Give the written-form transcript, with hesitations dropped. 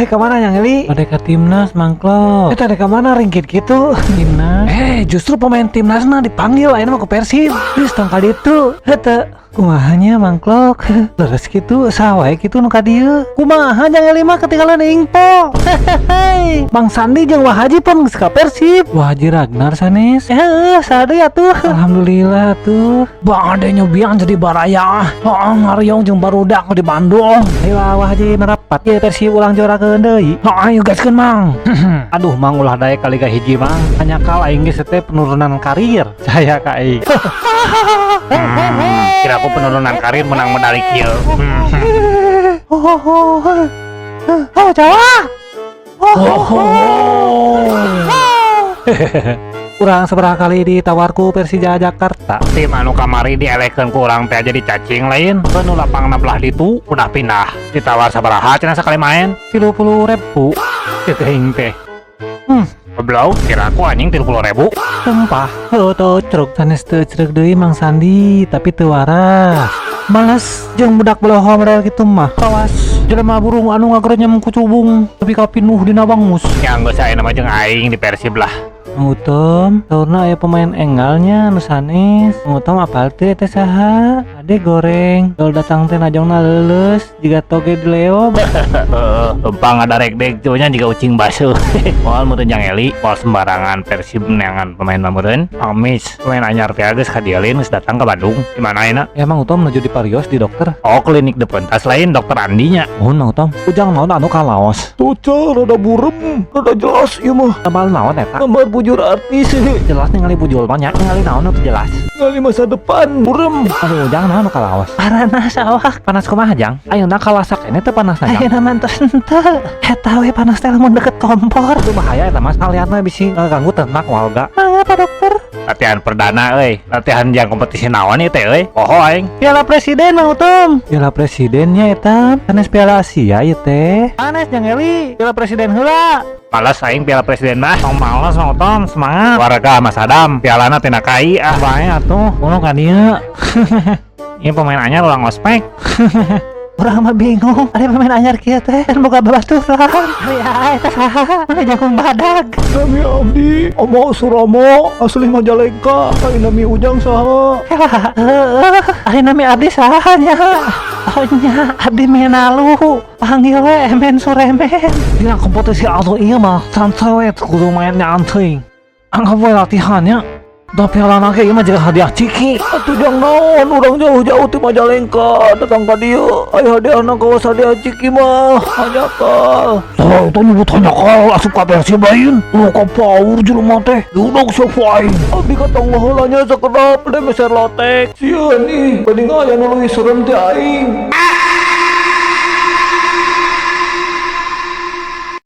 Kemana Jang Eli? Bade ka timnas, Mangklok. Eta ada kemana ringkit gitu? Timnas. Justru pemain timnasna dipanggil ayeuna mah ku Persib. Geus tong ka ditu. Heuh, kumaha nya, Mangklok? Leres kitu, saha wae kitu nu ka dieu? Kumaha Jang Eli mah ketinggalan info? Hehehe. Bang Sandi jeung Wah Haji pun geus ka Persib. Wah Haji Ragnar sanes. Eh, saha deui atuh? Alhamdulillah tuh. Bang Ade nyobian jadi baraya. Heeh, ngariung jeung barudak di Bandung. Ayo Wah Haji merapat. Ye Persib ulang juara deui. Heeh, ayo gaskeun, Mang. Aduh, Mang, ulah daek ka Liga 1, Mang. Hanya kal aing geus teh penurunan karir. Saya ka aing. Kira aku penurunan karir menang medali kieu. Oh, oh, Jawa. Oh. Kurang seberapa kali ditawarku Persija Jakarta. Tim anu kamari dielehkeun ku urang teh jadi cacing lain. Nu lapangna belah ditu udah pindah. Ditawar sabaraha cenah sakali main? 30.000. Cek aing teh. Goblok, kira aku anjing 30.000. Tempah, heuh teu ceruk. Sanes teu ceruk deui, Mang Sandi, tapi teu waras. Males jeung budak boloho model kitu mah. Kawas jelema burung anu ngagerenyem ku cubung tapi kapinuh dina bangus. Yang geus aya nama jeung aing di Persib lah. Mang Utom, saurna aya pemain enggalnya nu sanes. Mang Utom apal teu teh saha? Ade goreng. Kalau datang teh najongna leuleus jiga toge di leob. Heeh, lempang ada rek-dek nya juga ucing basuh. Moal meureun Jang Eli, moal sembarangan Persib neangan pemain mah meureun. Amis, pemain anyar teh geus kadialin geus datang ke Bandung. Di mana ayeuna? Ya, Mang Utom nuju di parios di dokter. Oh, klinik depan tas lain dokter Andinya. Muhun, Mang Utom. Ujang naon anu kalaos? Tuca rada burem, rada jelas ieu mah. Gambar naon eta? Gambar bujur artis. Jelas ningali bujul mah nya, ningali naon nu teu jelas. Ningali masa depan, burem. Aduh, Ujang naon nu kalaos? Panas awak. Panas kumaha, Jang? Ayeuna kalasak keneh teu panasna, Jang? Ayeuna mah tos henteu. Eta we panas teh lamun deket kompor. Itu bahaya eta, Mas. Kaliatna bisi ngaganggu ternak warga. Mangga, Pak Dokter. Latihan perdana euy. Latihan jang kompetisi naon ieu teh euy? Poho aing. Piala Presiden, Mang Utom. Piala Presidennya eta, sanes Piala Asia ieu teh. Panas Jang Eli. Piala Presiden heula. Malas aing Piala Presiden mah. Tong males, Mang Utom, semangat. Warga Mas Adam, pialana tina kai ah. Bae atuh, kono ka dieu. Ieu pemain anyar ulang ospek. Urang mah bingung, ada pemain anyar kieu teh kan boga babaturan. Ya, eta saha? Mana jagung badag. Nami abdi, Omo Suromo, asli Majalengka. Ari nami Ujang saha? Heeh, ari nami abdi saha nya? Oh nya, abdi menalu. Panggil we Emen Suremen. Dina kompetisi atau iya mah santai we kudu main nyantai. Anggap we latihannya. Da piala ge ieu mah jiga hadiah ciki. Atuh jang naon urang jauh-jauh ti Majalengka datang ka dieu. Aya hadiahna kawas hadiah ciki mah, hanjakal. Tah itu nyebut hanjakal asup ka Persib lain. Lu ka power jelema teh. Duduk siapa aing. Abdi ka tong heula nya sakedap de meser lotek. Sieun ih, mending aya nu leuwih serem ti aing.